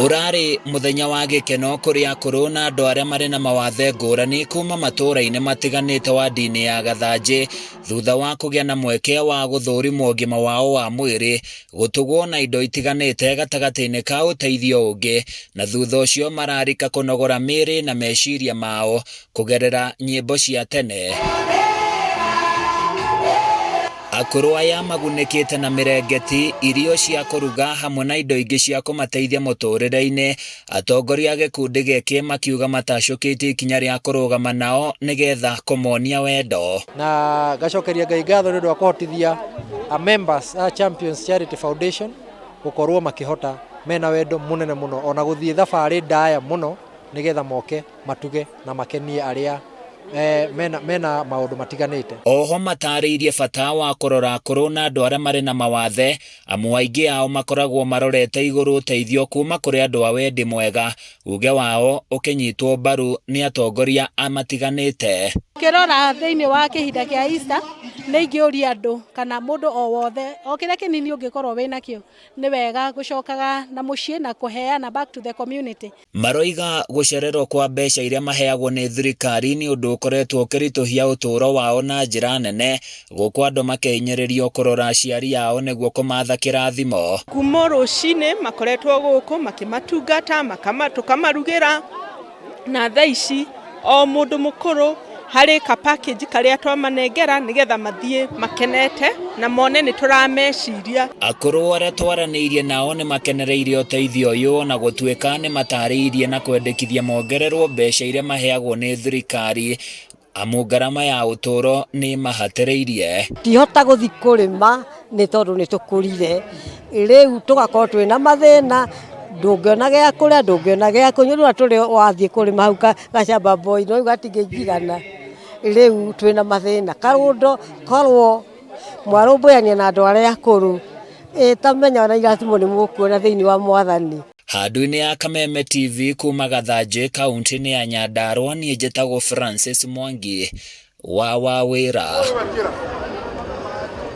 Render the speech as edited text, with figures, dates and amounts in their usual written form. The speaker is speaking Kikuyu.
Ũrarĩ mũthenya wa gĩkeno kũrĩ akũrũ na andũ arĩa marĩ na mawathe ngũrani kuma matũũra-inĩ matiganĩte wandi-inĩ ya Gathanjĩ thutha wa kũgĩa na mweke wa gũthũrimwo ũgima wao wa mwĩrĩ, gũtugwo na indo itiganĩte gatagatĩ-inĩ ka ũteithio ũngĩ, na thutha ũcio mararika kũnogora mĩĩrĩ na meciria mao kũgerera nyĩmbo cia tene. Akũrũ aya magunĩkĩte na mĩrengeti, irio cia kũruga hamwe na indo ingĩ cia kũmateithia mũtũrĩre-inĩ. Atongoria a gĩkundi gĩkĩ makiuga matacũkĩtie ikinya rĩa kũrũgama nao nĩgetha kũmonia wendo. Na ngacokeria Ngai ngatho nĩ ũndũ wa kũhotithia a members a Champions Charity Foundation gũkorwo makĩhota mena wendo mũnene mũno ona gũthiĩ thabarĩ ndaya mũno nĩgetha moke matuge na makenie arĩa eh, mena, mena maũndũ matiganĩte. Oho matarĩirie bata wa kũrora akũrũ na andũ arĩa marĩ na mawathe amu aingĩ ao makoragwo marorete igũrũ ũteithio kuma kũrĩ andũ a wendi mwega, uge wao ũkĩnyitwo mbaru nĩ atongoria a matiganĩte. Ũkĩrora thĩinĩ wa kĩhinda kĩa Easter, nĩ ingĩũria andũ kana mũndũ o wothe o kĩrĩa kĩnini ũngĩkorwo wĩnakĩo, nĩ wega gũcokaga na mũciĩ na kũheana back to the community. Maroiga gũcererwo kwa mbeca iria maheagwo nĩ thirikari nĩ ũndũ ũkoretwo ũkĩritũhia ũtũũro wao na njĩra nene, gũkũ andũ makĩhinyĩrĩrio kũrora aciari ao nĩguo kũmatha kĩrathimo. Kuma rũcinĩ makoretwo gũkũ makĩmatungata, tũkamarugĩra na thaa ici o mũndũ mũkũrũ harĩ ka package karĩa twamanengera nĩgetha mathiĩ makenete na mone nĩ tũrameciria. Akũrũ arĩa twaranĩirie nao nĩ makenereire ũteithio ũyũ ona gũtuĩka nĩ matarĩirie na kwendekithia mongererwo mbeca iria maheagwo nĩ thirikari amu ngarama ya ũtũũro nĩ ĩmahatĩrĩirie. Ndihota gũthiĩ kũrĩma nĩ tondũ nĩ tũkũrire, rĩu tũgakorwo twĩna mathĩna, ndũngĩona gĩa kũrĩa, ndũngĩona gĩa kũnyua, rĩu ona tũrĩ wathiĩ kũrĩma hau gacamba boy no gatingĩnjigana, rĩu twĩna mathĩna. Karũndo korwo mwarũmbũyania na andũ arĩa akũrũ, ĩ ta menya ona irathimo nĩ mũkuona thĩinĩ wa Mwathani. Handũ-inĩ ya Kameme TV kuma Gathanjĩ kauntĩ-inĩ ya Nyandarua niĩ njĩtagwo Francis Mwangi wa Wawĩra.